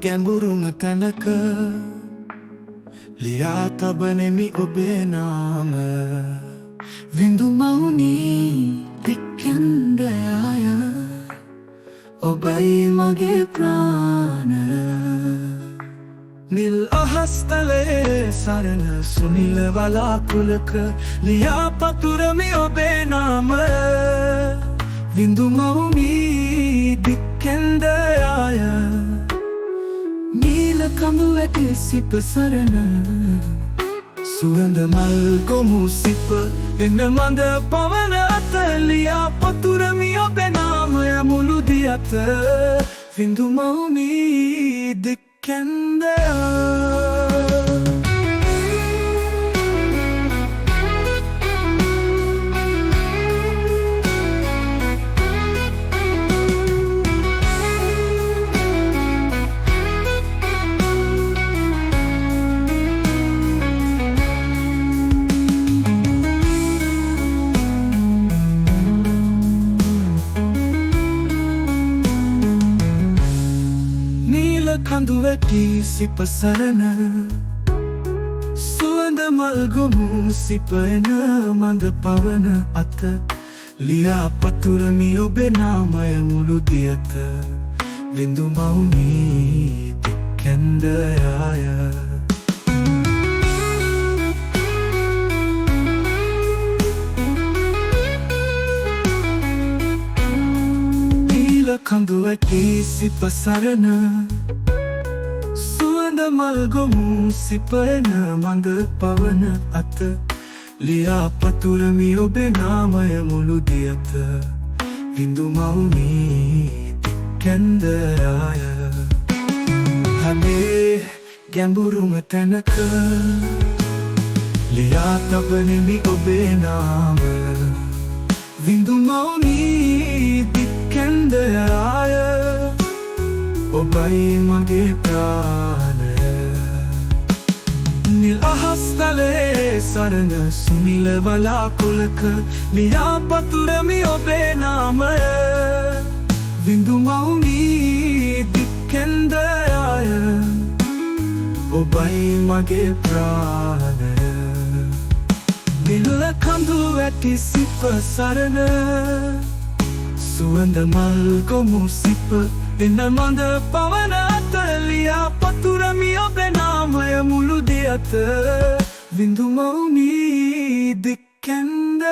ගැඹුරුම තැනක ලියා තබනෙමි ඔබේ නාම. විඳු මවුනි දික්කැන්ද යාය, ඔබයි මගේ ප්‍රාණය. නිල් අහස්තලයේ සරණ සුනිල වලාකුළක ලියා පතුරමි ඔබේ නාමය. විඳු මවුමි දික්කැන්ද යාය. නීල කඳු වැටි සිප සරණ, සුවඳ මල් ගොමු සිප එන මඳ පවන අත ලියා පතුරමි ඔබේ නාමය මුළු දියත. විඳු මවුමි දික්කැන්ද යාය. නීල කඳු වැටි සිප සරණ, සුවඳ මල් ගොමු සිප එන මඳ පවන අත ලියා පතුරමි ඔබේ නාමය මුළු දියත. විඳු මවුමි දික්කැන්ද යාය. නීල කඳු වැටි සිප සරණ, සුවඳ මල් ගොමු සිප එන මඳ පවන අත ලියා පතුරමි ඔබේ නාමය මුළු දියත. විඳු මවුමි දික්කැන්ද යාය. හදේ ගැඹුරුම තැනක ලියා තබනෙමි ඔබේ නාමය. විඳු මවුමි දික්කැන්ද යාය. ඔබයි මගේ ප්‍රාණය. නිල් අහස්තලයේ සරණ සුනිල වලාකුළක ලියා පතුරමි ඔබේ නාමය. විඳු මවුමි දික්කැන්ද යාය. ඔබයි මගේ ප්‍රාණය. නිල් කඳු වැටි සිප සරණ, සුවඳ මල් ගොමු සිප එන මඳ පවන අත ලියා පතුරමි ඔබේ නාමය මුළු දියත. විඳු මවුමි දික්කැන්ද